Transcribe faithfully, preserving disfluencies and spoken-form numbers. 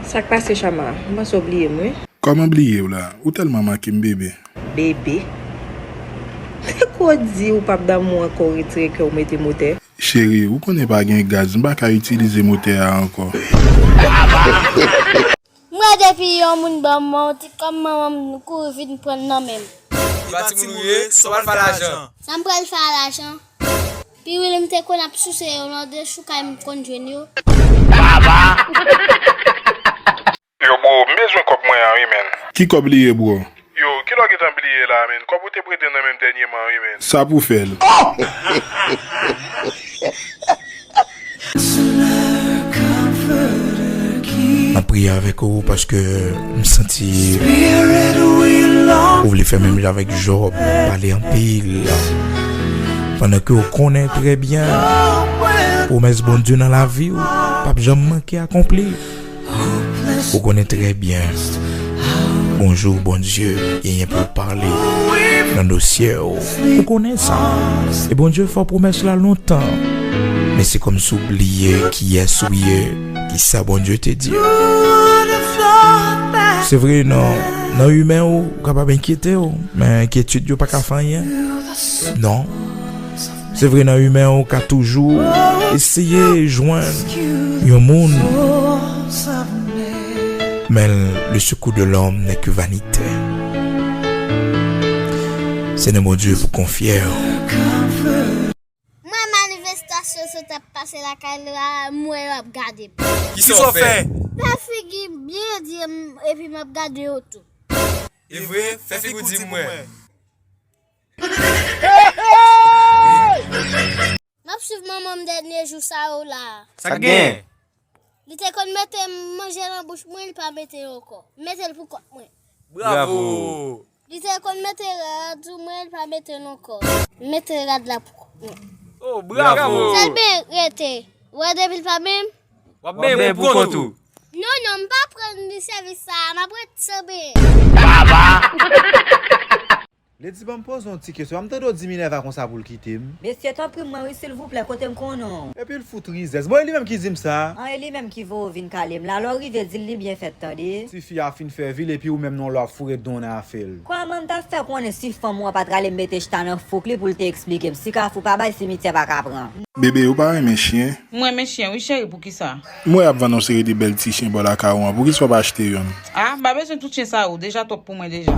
Sa k pase, Chama? M panse w bliye m, wi. Kòman bliye w la? Ou tèlman manke m, bebe. Bebe? Te ko di ou p ap damou ankò, retire kè w, mete motè. Cheri, ou konnen pa gen gaz, m pa ka itilize motè a ankò. M wè depi yon moun ban m yon ti kòb, manman m kouri vin pran l nan men m. Li pa timoun ou ye, sa w pral fè a lajan? Sa m pral fè a lajan? Piwil m te konn ap souse yo nan de chou kay m konn jwenn yo. Yo, bro, m bezwen kòb mwen an, wi, menn. Ki kòb li ye, bro? Yo, kilè w gentan bliye la, menn? Kòb ou te prete nan men m dènyèman, wi, menn. Sa pou fè l. M ap priye avèk ou paske m santi ou vle fè menm jan avèk Jòb, pale anpil. Pandan ke w konnen trè byen pwomès Bondye nan lavi w p ap janm manke akonpli. Ou konnen trè byen. Bonjou, Bondye, genyen pou w pale nan dosye w. Ou konnen sa. E Bondye fè pwomès la lontan. Men se kòmsi w bliye kiyès ou ye, kisa Bondye te di w. Se vre, nan, nan imen w, ou kapab enkyete w, men enkyetid yo pa ka fè anyen. Non. Se vre, nan imen w ka toujou eseye jwenn yon moun. Men le secours de l'homme n'est que vanité. Se nan Bondye pou konfye w. Mwen manifestasyon sot ap pase lakay la, mwen yo ap gade m. Kisa w fè? Fè figi byen di m epi m ap gade yo tou. E vre, fè figi w di m wè. M ap swiv manman m dènye jou sa yo la. Sa k genyen? Li te konn mete manje nan bouch mwen, li pa mete l ankò. M mete l pou kont mwen. Bravo! Li te konn mete rad sou mwen, li pa mete l ankò. M mete rad la pou kont mwen. Oh, bravo! Sèl ben rete. Ou wè depi l pa ben m? W ap ben pou kont ou. Non, non, m pa pran li sèvis sa a, m ap ret san ben. Lady, ban m poze yon ti kesyon. M tande w di Minerva konsa pou l kite m. Mesye, tanpri mwen wi, silvouplè, kote m konnen w? Epi l fout rizès. Bon, e li menm ki di m sa. An, e li menm ki voye w vin kale m la. Lè w rive, di l li byen fèt, tande. Tifi a fin fè vi l, epi ou menm nan lè w ap foure don nan afè l. Kòman m t ap fè konnen si fanm ou an pa t rale m mete chita nan fouk li pou l te eksplike m? Si Kafou pa bay, simityè pa ka pran. Bebe, ou pa renmen chen? M renmen chen, wi, cheri, poukisa? M wè y ap vann yon seri de bèl ti chen bò lakay ou an. Poukisa w pa achte youn? Ah, m pa bezwen tout chen sa yo, deja twòp pou mwen deja.